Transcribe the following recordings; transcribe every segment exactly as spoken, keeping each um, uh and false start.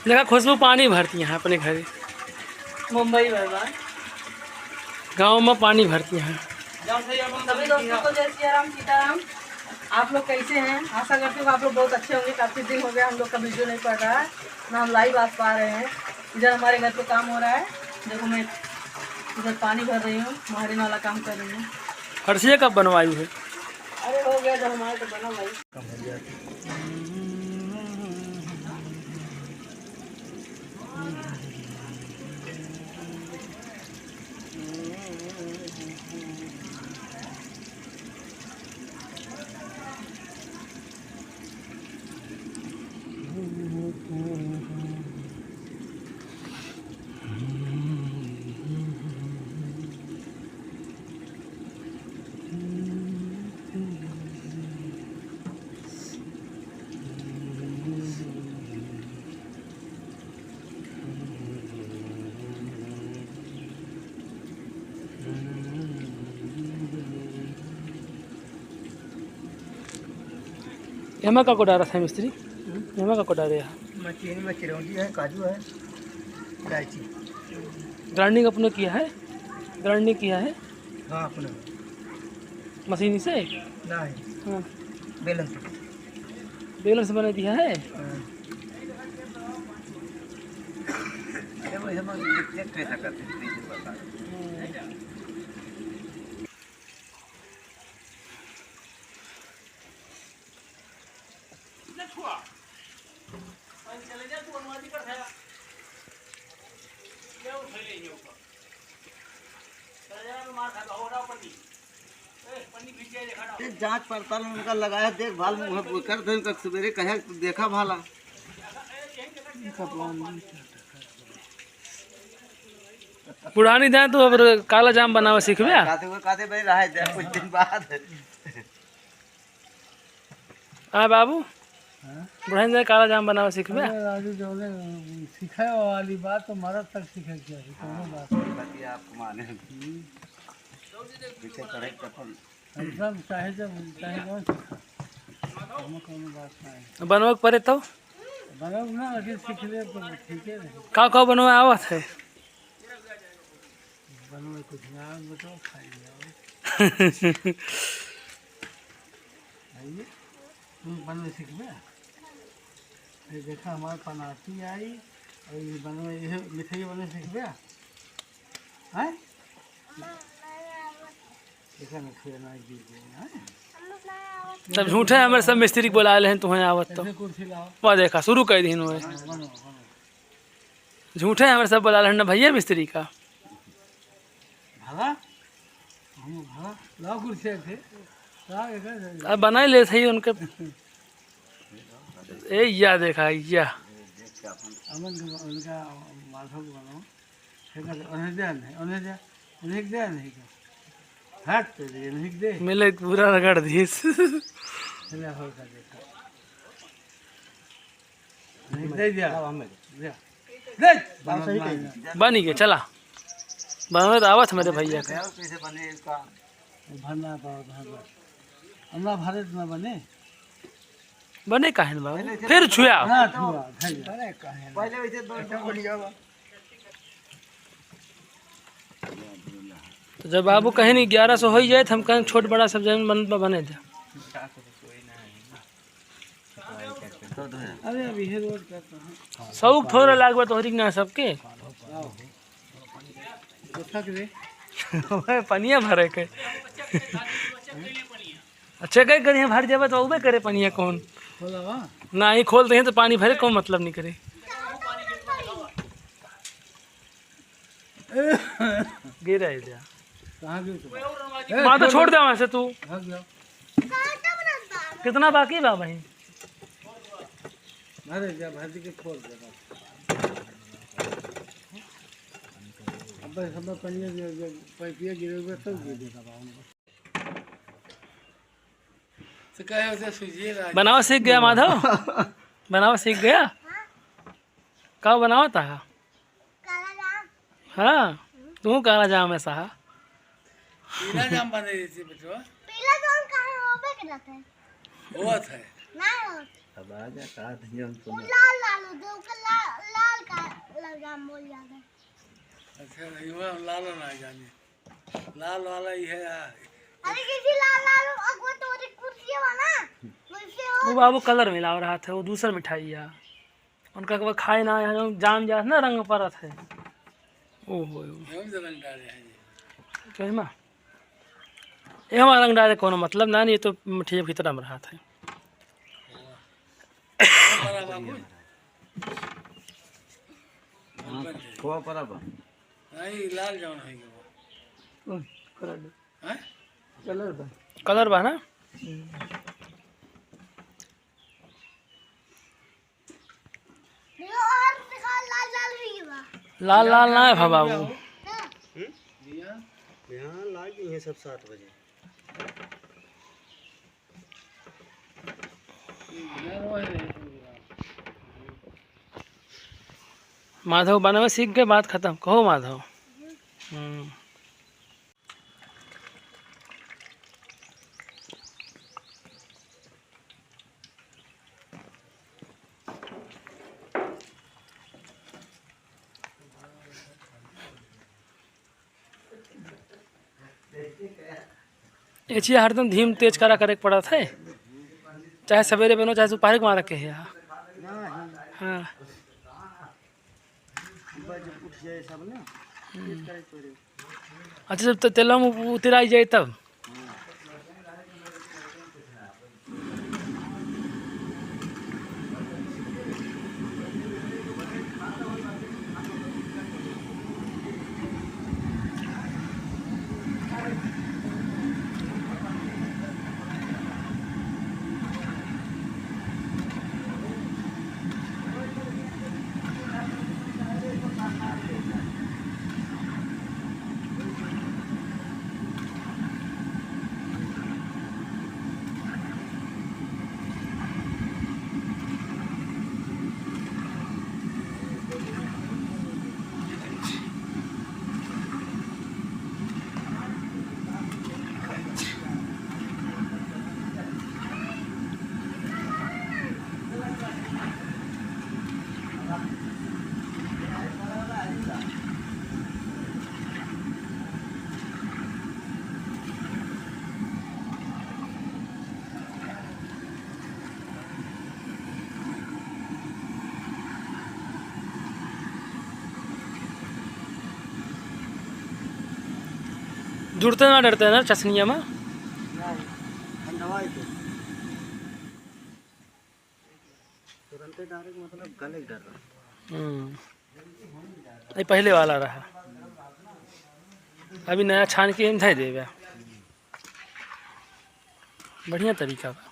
देखा खुशबू पानी भरती हैं अपने घरे। मुंबई भर बा। गाँव में पानी भरती हैं। सभी दोस्तों को जय सिया राम, सीताराम। आप लोग कैसे हैं? आशा करती हूँ आप लोग बहुत अच्छे होंगे। काफ़ी दिन हो गया हम लोग का वीडियो नहीं पड़ रहा है, ना हम लाइव आ पा रहे हैं। इधर हमारे घर पे काम हो रहा है। देखो मैं इधर पानी भर रही हूँ, महारिन वाला काम कर रही हूँ। फर्शिया कब बनवाई है? अरे हो गया जब हमारे तो बना भाई। एमा का को डारा था मिस्त्री? हम्म। एमा का को डारे है? मशीन में चिरौंजी है, काजू है, इलायची। ग्राइंडिंग अपने किया है? ग्राइंडिंग किया है? हाँ, अपने। मशीन से? नहीं। हाँ। बेलन से। बेलन से बना दिया है? हाँ। ये वही हम देख, देख कैसा करते हैं, नहीं पता। हम्म। एक जांच पड़ताल उनका लगाया, देखभाल में वह कर दे, उनका सवेरे कहे देखा भाला। बुढ़ानी जाए तो अब काला जाम बनावे सीखबे। कहते हुए कहते भाई रहे दे कुछ दिन बाद। हाँ बाबू, हाँ? बुढ़ानी जाए काला जाम बनावे सीखबे। अरे राजू, जौने सीखे वाली बात तो मरद तक सीखे के चाही, कोनो बात नहीं। बाकी आपको माने। हम्म। पीछे चढ़े चप्पल। एकदम चाहे जब, चाहे जौन सीखा, कोनो, कोनो बात नहीं। बनवे के परे तो? बनवे ना, लेकिन सीख ले तो ठीक है। का का बनवे आवत है? बनवे कुछ ना, बताओ, खाई जाओ। आइए, तुम बनवे सीखबे? ये देखा, हमारे पनाती आई और ये बनवे, ये मिठाई बनवे सीखबे? हैं? देखा ना, खेलना एक बीच में, हैं? सब झूठे, हमारे सब मिस्त्री के बोला ले हैं, तुम्हें आवत तो। ऐसे कुर्सी लाओ। वाह, देखा, शुरू कर दीन हुए। हाँ, बनो, बनो। झूठे हमारे सब बोला रहन भैया मिस्त्री का। भला? हम भला? लाओ कुर्सी थे। लाओ, एक है। अब बनाई ले सही उनके। ए, या देखा, या। अमन के, उनका माधव को बनाओ। फिर कहते, "उन्हें दे, नहीं, उन्हें दे, उन्हें दे, नहीं दे।" हट तेरे, नहीं दे। मिले पूरा रगड़ दीस। चला, हो का देखा। नहीं दे दिया। दिया। दे। बन सही कही। बनी के, चला। बनवे तो आवत मेरे भैया का। कैसे बने इसका? भरना पाओ, भरना। हमरा भारत में बने। बने काहे न बाबू? फिर छुआ। ना छुआ, धैया। बने काहे न? पहले वैसे दो बढ़िया बा। तो जब बाबू कहीं नहीं ग्यारह सौ हो ही जाए, तो हम कहें छोट बड़ा सब जन बन, बने जा। अरे, अभी ये रोड का कहाँ? सौ थोड़ा लागबा तोहरी के ना सबके। आओ। देखा के रे। ओए, पनिया भरे के। अच्छा, कहीं करिए भर जाबे तो उबे करे पनिया कौन? खोला बा? ना, ही खोल दे तो पानी भरे, कौन मतलब नहीं करे। गिर आई जा। कहाँ गिर चुका? माँ तो छोड़ दे वहाँ से तू। भाग जाओ। कितना बाकी बा भाई? अरे जा भाजी के फोड़ दे बस। अब बस हम पनिया गिर, गिर, पाइपिया गिरे हुए सब गिर देता बा उनको। तो कहे उसे सूझिए ना। बनावा सीख गया माधव? बनावा सीख गया? का बनावा था? काला जाम। हाँ, तू काला जाम है साहा। पीला जाम बने देती बेटवा। पीला जाम काहे होबे करत है? होत है। ना होत। अब आ जा, का धनिया हम वो सुना। लाल लाल होते, ओके लाल, लाल का लगा बोल जाता है। अच्छा, रही हुआ हम लाल ना जाने। लाल वाला ही है यार। अरे किसी लाल लाल अगवा तोरी कुर्सी है ना, वैसे वो हो। बाबू कलर मिलाव रहत है, वो दूसर मिठाई है। उनका के खाए ना है, जौन जाम जात ना रंग परत है। ओहो। हम तो रंग डाले हैं जी। कहीं मा? ये हमारा रंग डाले कोनो मतलब ना, नहीं तो मिठाई भीतर में रहत है। वाह। बड़ा बाबू। हाँ, खोआ परा बा। नहीं, लाल जौन है वो। ओह, कलर बा। हैं? कलर बा। कलर बा ना? हम्म। वो और दिखा, लाल लाल भी बा। लाल लाल ना है भा बाबू। हाँ। हम्म? यहाँ लाग गई है सब सात बजे। माधव बनवे सीख गए, बात खतम। कहो माधव। हम्म। ये चीज हरदम धीम तेज करा करे के पड़त है, चाहे सवेरे बनो, चाहे दोपहर के मारा के है। हाँ। बस जब उठ जाए सब ना, हम्म। तेज करे के पड़े। अच्छा, जब त-, तेलवा में उतराई जाए तब। जुड़ते ना डरते हैं ना चसनिया में? नहीं, ठंडवा है तो। तुरंते डायरेक्ट मतलब गले डर रहा। हम्म। ये पहले वाला रहा, अभी नया छान के हम धै देबे। बढ़िया तरीका बा।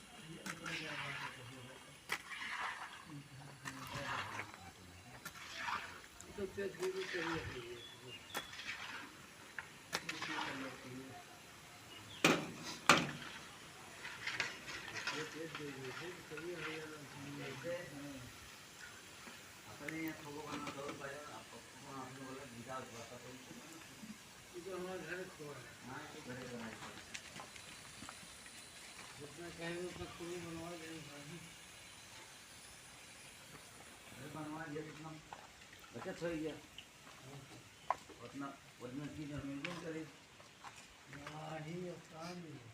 जितना कहे उतना खूब बनवा दे। अरे बनवा दिया, जितना बचत हो गया, उतना, उतना चीज हम मेंटेन करें। नहीं, अब काम नहीं है।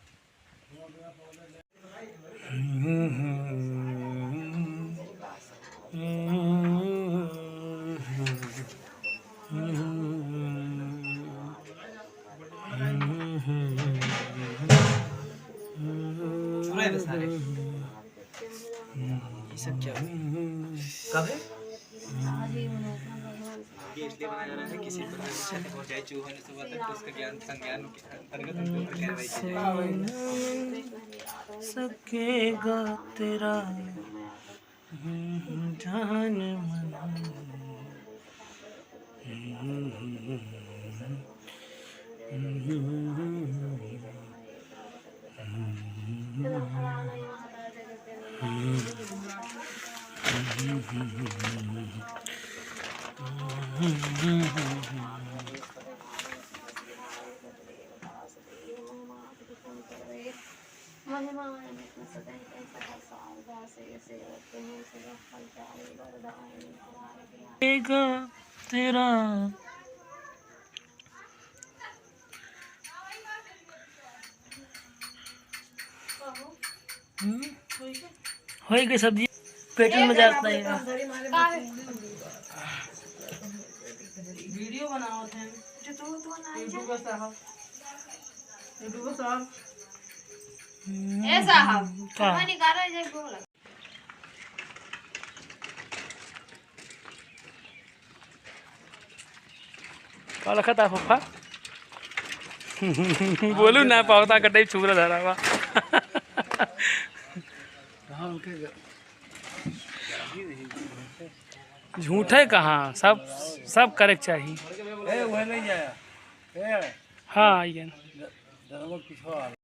ये सब क्या है? कब है? ये इसलिए बनाया जा रहा है, किसी प्रकार की क्षति पहुंचाई, चूहों ने सुबह तक तो उसका ज्ञान, संज्ञान के अंतर्गत उनके ऊपर कार्रवाई की जाएगी। सकेगा तेरा जान मन। तेरा हम्म? होई गई सब्जी, पेटन में जात नहीं है। वीडियो बनावत हैं। YouTuber साहब, YouTuber साहब। ए साहब, का? हमें निकालो, जे बोला। का लखत है फूफा? बोलू ना पावता कटई छुरा धरा बा। झूठे कहाँ, सब, सब करे के चाही। ए, वह नहीं जाया। ए, हाँ, आइए। द-, दरवा पिछवा वाला।